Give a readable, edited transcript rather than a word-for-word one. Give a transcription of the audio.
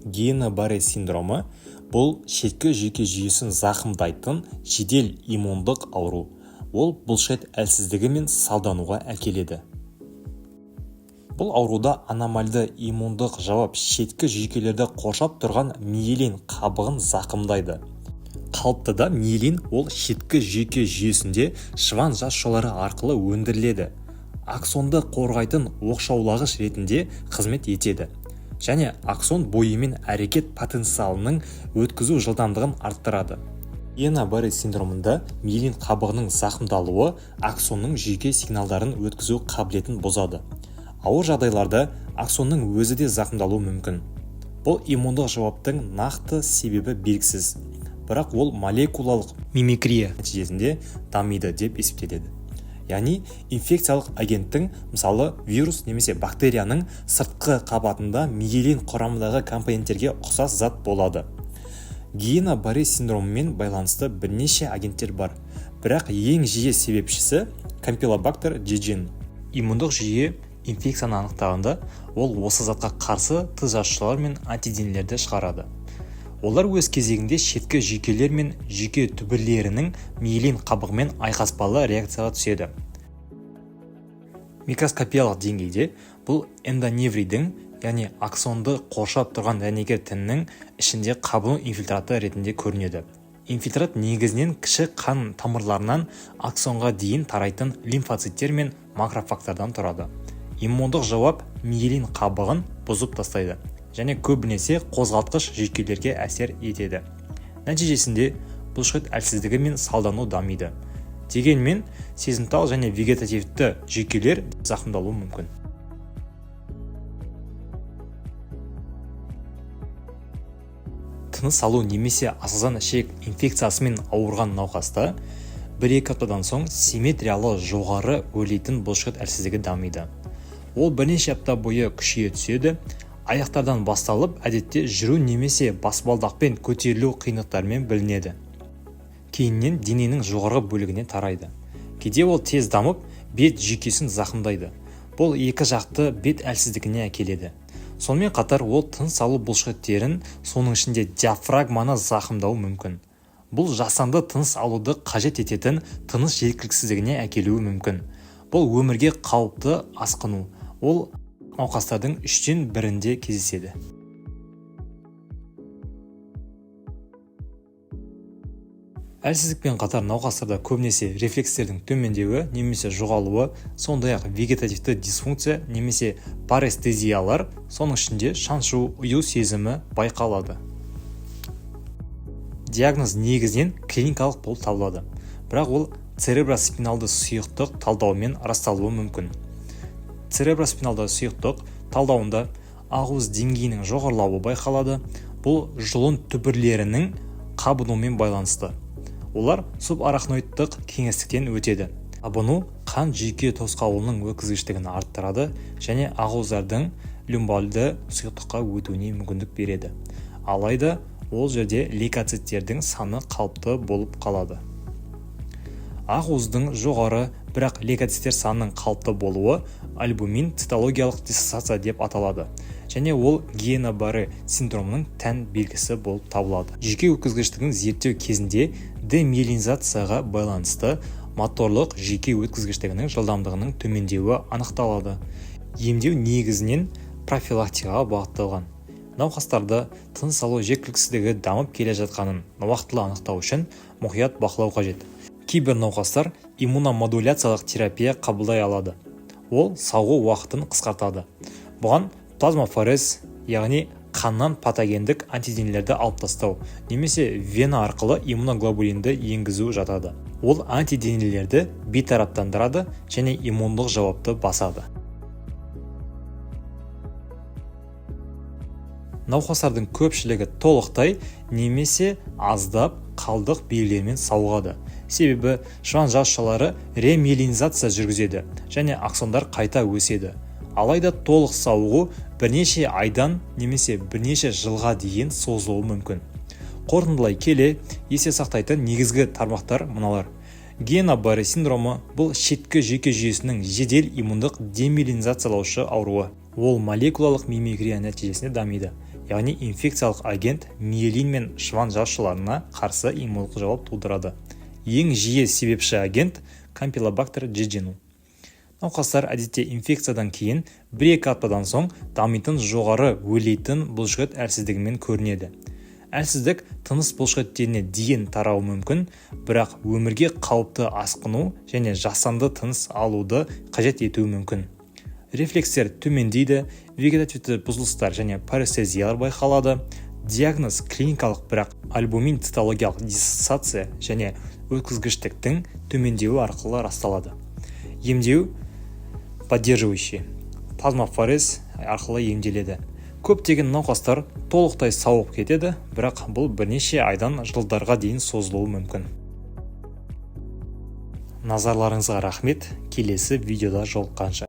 Гийена-Барре синдромы – бұл шеткі жүйке жүйесін зақымдайтын жедел иммундық ауру. Ол бұлшықет әлсіздігі мен салдануға әкеледі. Бұл ауруда аномальды иммундық жауап шеткі жүйкелерді қоршап тұрған миелин қабығын зақымдайды. Қалыптыда миелин ол шеткі жүйке жүйесінде Шванн жасушалары арқылы өндіріледі, аксонды қорғайтын оқшаулағыш ретінде қызмет етеді және аксон бойымен әрекет потенциалының өткізу жылдамдығын арттырады. Гийена-Барре синдромында миелин қабығының зақымдалуы аксонның жүйке сигналдарын өткізу қабілетін бұзады. Ауыр жағдайларда аксонның өзі де зақымдалуы мүмкін. Бұл иммундық жауаптың нақты себебі белгісіз, бірақ ол молекулалық мимикрия нәтижесінде дамиды деп есептеледі, яғни инфекциялық агенттің, мысалы, вирус немесе бактерияның сыртқы қабатында миелин құрамындағы компоненттерге ұқсас зат болады. Гийена-Барре синдромымен байланысты бірнеше агенттер бар, бірақ ең жиі себепшісі кампилобактер джеджуни. Иммундық жүйе инфекцияны анықтағанда, ол осы затқа қарсы Т жасушалар мен антиденелерді шығарады. Олар өз кезегінде шеткі жүйкелер мен жүйке түбірлерінің миелин қабығымен айқаспалы реакцияға түседі. Микроскопиялық деңгейде бұл эндоневрийдің, яғни аксонды қоршап тұрған дәнекер тіннің ішінде қабыну инфильтраты ретінде көрінеді. Инфильтрат негізінен кіші қан тамырларынан аксонға дейін тарайтын лимфоциттер мен макрофагтардан тұрады. Иммундық жауап миелин қабығын бұзып тастайды және көбінесе қозғалтқыш жүйкелерге әсер етеді. Нәтижесінде бұлшықет әлсіздігі мен салдану дамиды. Дегенмен сезімтал және вегетативті жүйкелер зақымдалуы мүмкін. Тыныс алу немесе асқазан-ішек инфекциясымен ауырған науқаста 1-2 аптадан соң симметриялы жоғары өрлейтін бұлшықет әлсіздігі дамиды. Ол бірнеше апта бойы күшейе түседі, аяқтардан басталып, әдетте жүру немесе баспалдақпен көтерілу қиындықтарымен білінеді, кейіннен дененің жоғарғы бөлігіне тарайды. Кейде ол тез дамып, бет жүйкесін зақымдайды. Бұл екі жақты бет әлсіздігіне әкеледі. Сонымен қатар ол тыныс алу бұлшықеттерін, соның ішінде диафрагманы зақымдауы мүмкін. Бұл жасанды тыныс алуды қажет ететін тыныс жеткіліксіздігіне әкелуі мүмкін. Бұл өмірге қауіпті асқыну. Ол науқастардың 1/3-інде кездеседі. Әлсіздікпен қатар науқастарда көбінесе рефлекстердің төмендеуі немесе жоғалуы, сондай-ақ вегетативті дисфункция немесе парестезиялар, соның ішінде шаншу, ұю сезімі байқалады. Диагноз негізінен клиникалық болып табылады, бірақ ол цереброспиналды сұйықтық талдауымен расталуы мүмкін. Цереброспиналды сұйықтық талдауында ақуыз деңгейінің жоғарылауы байқалады. Бұл жұлын түбірлерінің қабынуымен байланысты. Олар субарахноидтық кеңістіктен өтеді. Қабыну қан жүйке тосқауылының өткізгіштігін арттырады және ақуыздардың люмбальды сұйықтыққа өтуіне мүмкіндік береді. Алайда ол жерде лейкоциттердің саны қалыпты болып қалады. Ақуыздың жоғары, бірақ лейкоциттер санының қалыпты болуы альбумин цитологиялық диссоциация деп аталады және ол Гийена-Барре синдромының тән белгісі болып табылады. Жүйке өткізгіштігін зерттеу кезінде демиелинизацияға байланысты моторлық жүйке өткізгіштігінің жылдамдығының төмендеуі анықталады. Емдеу негізінен профилактикаға бағытталған. Науқастарды тыныс алу жеткіліксіздігі дамып келе жатқанын уақтылы анықтау үшін мұқият бақылау қажет. Кейбір науқастар иммуномодуляциялық терапия қабылдай алады. Ол сауығу уақытын қысқартады. Бұған плазмаферез, яғни қаннан патогендік антиденелерді алып тастау немесе вена арқылы иммуноглобулинді енгізу жатады. Ол антиденелерді бейтараптандырады және иммундық жауапты басады. Науқастардың көпшілігі толықтай немесе аздап қалдық белгілермен сауығады, себебі Шванн жасушалары ремиелинизация жүргізеді және аксондар қайта өседі. Алайда толық сауығу бірнеше айдан немесе бірнеше жылға дейін созылуы мүмкін. Қорытындылай келе, есте сақтайтын негізгі тармақтар мыналар: Гийена-Барре синдромы – бұл шеткі жүйке жүйесінің жедел иммундық демиелинизациялаушы ауруы. Ол молекулалық мимикрия нәтижесінде дамиды, Яғни инфекциялық агент миелин мен Шванн жасушаларына қарсы иммундық жауап тудырады. Ең жиі себепші агент – кампилобактер джеджуни. Науқастар әдетте инфекциядан кейін 1-2 аптадан соң дамитын жоғары өлейтін бұлшықет әлсіздігімен көрінеді. Әлсіздік тыныс бұлшықеттеріне дейін тарауы мүмкін, бірақ өмірге қауіпті асқыну және жасанды тыныс алуды қажет етуі мүмкін. Рефлекстер төмендейді, вегетативті бұзылыстар және парестезиялар байқалады. Диагноз клиникалық, бірақ альбумин цитологиялық диссоциация және өткізгіштіктің төмендеуі арқылы расталады. Емдеу поддерживающий плазмаферез арқылы емделеді. Көптеген науқастар толықтай сауығып кетеді, бірақ бұл бірнеше айдан жылдарға дейін созылуы мүмкін. Назарларыңызға рахмет! Келесі видеода жолыққанша!